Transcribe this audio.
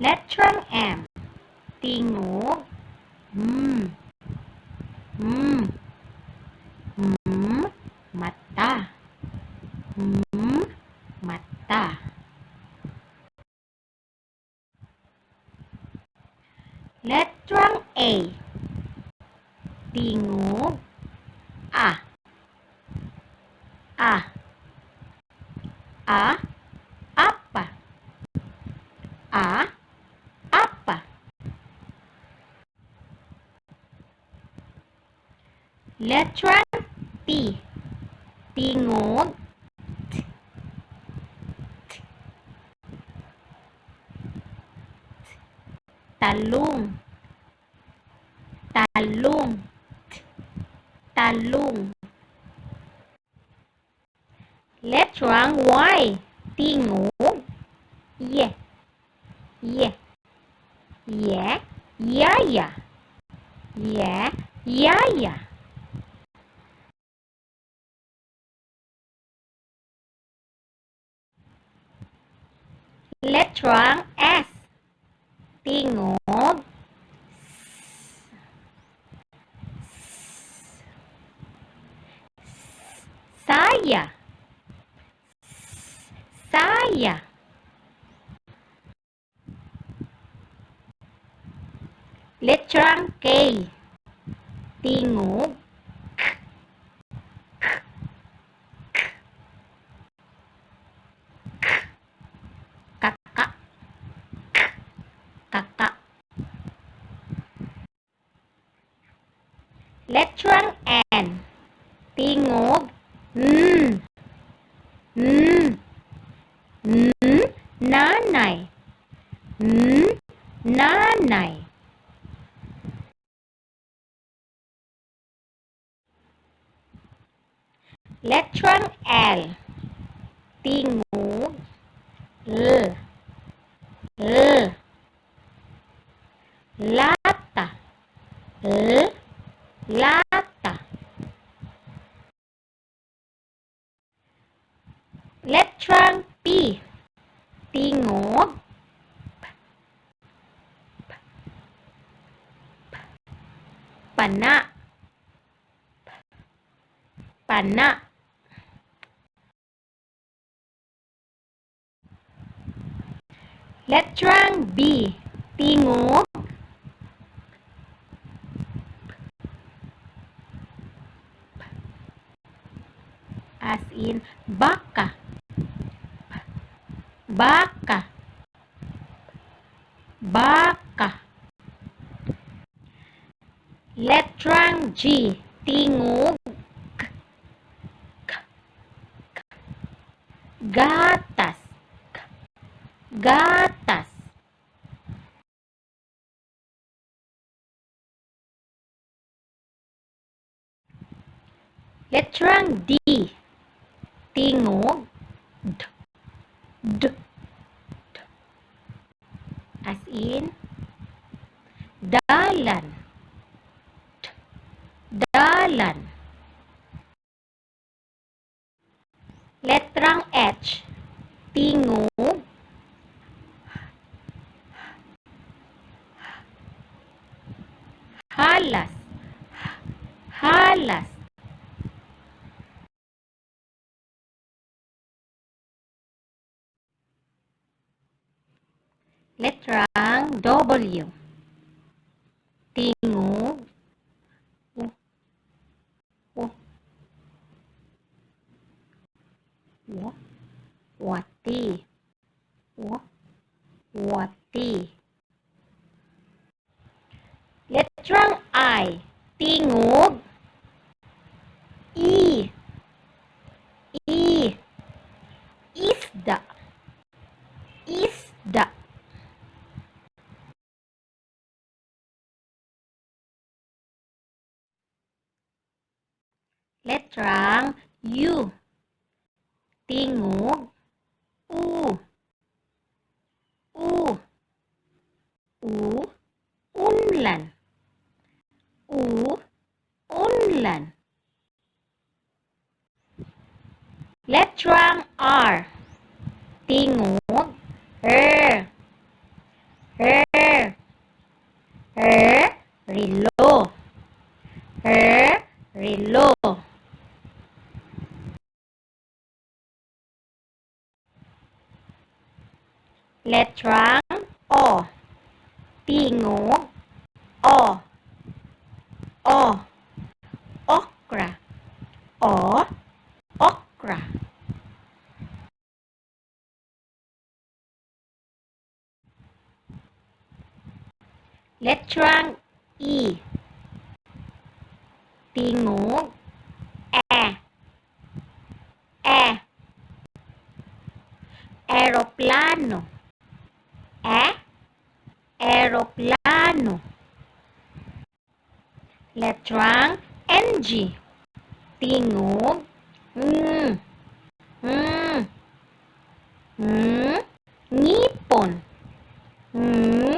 Letrang M. Tingog. M. M. M. Mata. M. Mata. Letrang A. Tingog. A. A. A. Apa. A. Apa. Letrang T. Tingog. T. T. T. Talong. Talong. T. Talong. Letrang Y. Tingog. Ye. Ye. Ye. Yaya. Ye. Yaya. Letrang S. Tingog. S. S. Saya. Saya. Letrang K. Tingog. K. K. K. K. Kaka. K. Kaka. Letrang N. Tingog. N. N. N. Nanay. N. Nanay. Letrang L. Tingog. L. L. Lata. L. Lata. Letrang P. Tingog. P. P. P. Pana. P. Pana. Letrang B. Tingog. P. As in, baka. P. Baka. Baka. Letrang G. Tingog. K. K. K. Gatas. K. Gatas. Letrang D. Tingog. D. D. D. As in, dalan. D. Dalan. Letrang H. Tingog. Halas. Halas. Letrang W. Tingog W, W, W, wati. W, wati. Letrang I. Tingog E, E, isda. Isda. Letrang U. Tingog U, U, U, unlan. U, unlan. Letrang R. Tingog R, R, R, relo. R, relo. Letrang O. Tingog O, O, okra. O, okra. Letrang E. Tingog E, E, eroplano. E, eroplano. Letrang NG. Tingog Ng, Ng, Ng, ngipon. Ng,